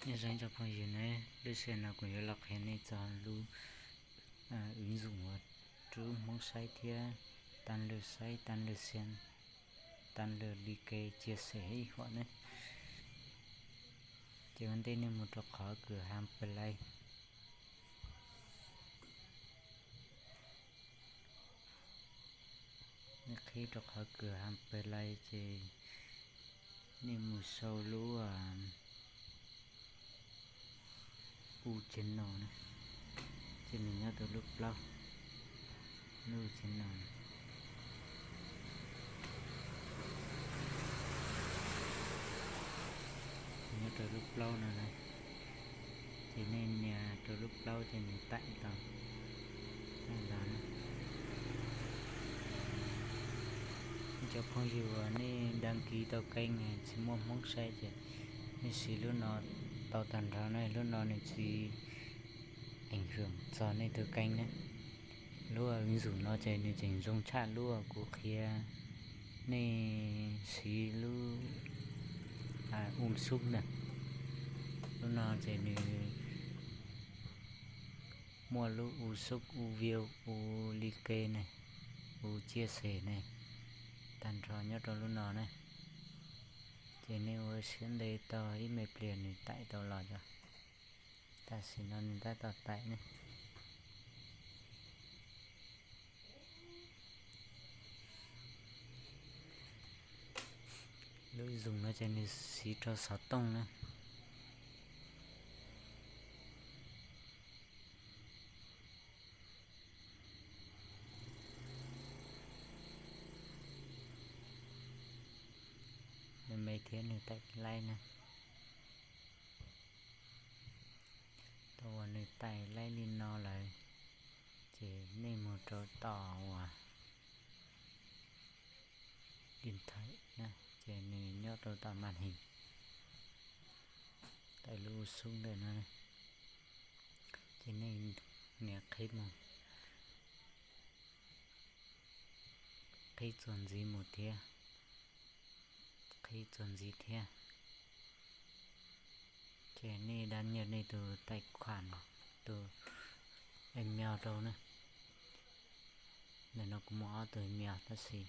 Nyob zoo cov phooj ywg ne, lub sij hawm no kuv yuav los qhia nej txog lub ứng dụng uas rub Hmoob saib thiab tag lwj saib, tag lwj xiam, tag lwj li ke chia sẻ ib huam ne. Ces ua ntej nej mus rau qhov kws ha Play. Nej qhib rau qhov kws ha Play ces nej mus sau lub U channel na, ces nws nyob rau lub plaub, lub U channel na. Nyob rau lub plaub no na, ces nej nias rau lub plaub ces nws taim tau los na. Cov phooj ywg uas nej đăng ký tau kênh tsis muaj Hmoob saib ces nej siv lub no tau tag nrho na, lub no nws tsis ảnh hưởng txog nej tus kênh na. Lub ứng dụng no ces nws tseem zoo tshaj lub kuv qhia nej siv lub U Sub ntag. Lub no ces nws muaj lub U Sub, U view, U li ke ne, U chia sẻ ne, tag nrho nyob rau lub no ne. Ces nej ua siab ntev tau ib me pliag nws taim tau los os. Tam sim no nws tab tom taim ne. Lub ứng dụng no ces nws siv rau xov tooj na. Nws me thiab nws taim laib na. Thaum uas nws taim laib li no lawm, ces nej mus rau tom uas điện thoại na, ces nws nyob rau tom màn hình, tawm lub U Sub ntawm no, ces nej nias qhib mus, qhib txuas ntxiv mus thiab, qhib txuas ntxiv thiab. Ces nej đăng nhập nej tus tài khoản, tus email rau na. Ntawm no kuv muaj ob tug email tab sis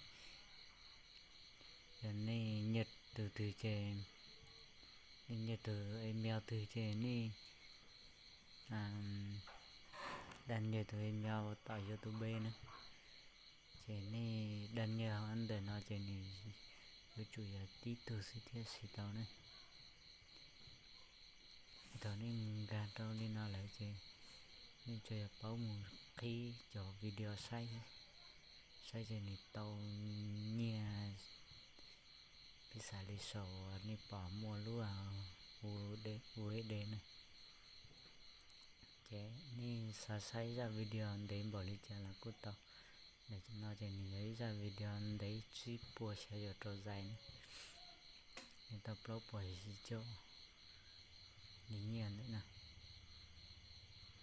yog nej nias tus twg ces, nej nias tus email twg ces nej đăng nhập tus email uas tom YouTube na. Ces nej đăng nhập ntawm no ces nws yuav tsum yog tib tug xwb thiaj siv tau ne. Thaum nej mus nkag rau li no lawm ces nej tsuas yog paub mus qhib cov video saib, saib ces nws tau nyiaj peb xav li saum uas nej pom muaj lub U S D na. Ces nej xav saib zaj video ntev npaum li cas los kuj tau. Ntawm no ces nws yog ib zaj video ntev tsib puas xya caum rau zais na, nws tau plaub puas yim caum li nyiaj ntawm no.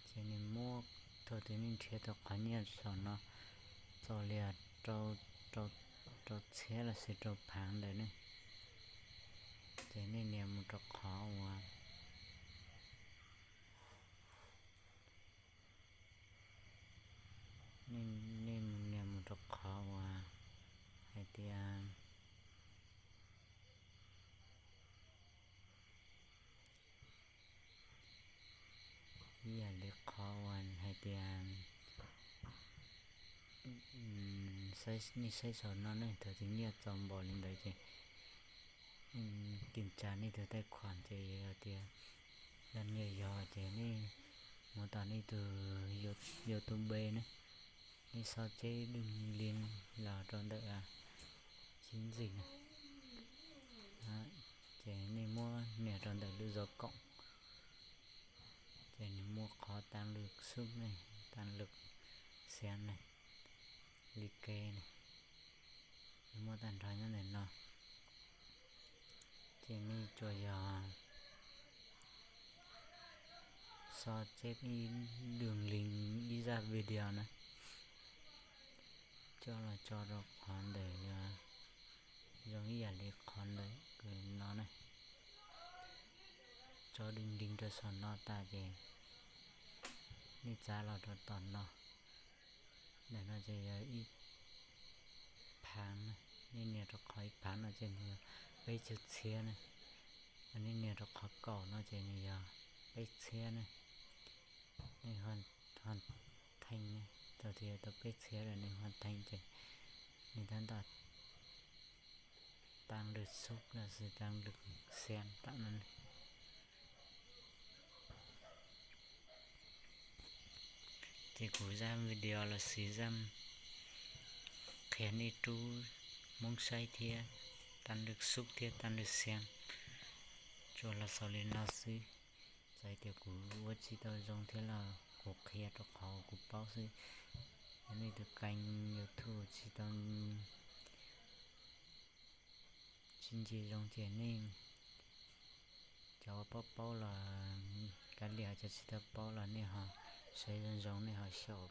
Ces nws muab, thaum twg nej nrhiav tau qhov nyiaj saum no txaus li rau txhiab los sis rau phav ntawm ne, ces nej nias mus rau qhov uas, nej nias mus rau qhov uas hais tias, ib yam li qhov uas hais tias, nej saib saum no ne, thaum twg nyiaj txaus npaum li ntawd ces kiểm tra nej tus tài khoản ces yog tias yog nyiaj yog ces nej mus tom nej tus YouTube ne, nej xo chép đường link los rau ntawm chính mình na. Ces nej muab nias rau ntawm lub dấu cộng, ces nws muaj qhov tăng lượt xub ne, tăng lượt xem ne, li ke ne, nws muaj tag nrho nyob ntawm no. Ces nej tsuas yog xo chép ib đường link ib zaj video na, coj los tso rau qhov ntawm, zoo ib yam li qhov ntawm no ne. Tso ding ding rau saum no tas ces nej txav los rau tom no. Ntawm no ces yog ib phaav na, nej nias rau qhov ib phaav no ces nws yog peb caug txhiab na. Nej nias rau qhov kaum no ces nws yog peb txhiab na. Nej ho theej, thaum twg yuav tau peb txhiab lawm nej ho theej ces nws tab tom tăng lượt sub lossis tăng lượt xem tam no. Ces kuv zaj video lossis zaj qhia nej rub Hmoob saib thiab tăng lượt sub thiab tăng lượt xem tsuas los xaus li no xwb. Txawm tias kuv ua tsis tau zoo thiab los kuv qhia rau qhov kuv paub xwb. Yog nej tus kênh YouTube tsis tau, tsis ntsia zoo ces nej cov uas paub paub los kav liam, cov tsis tau paub los nej ho saib zoo zoo nej ho xyaum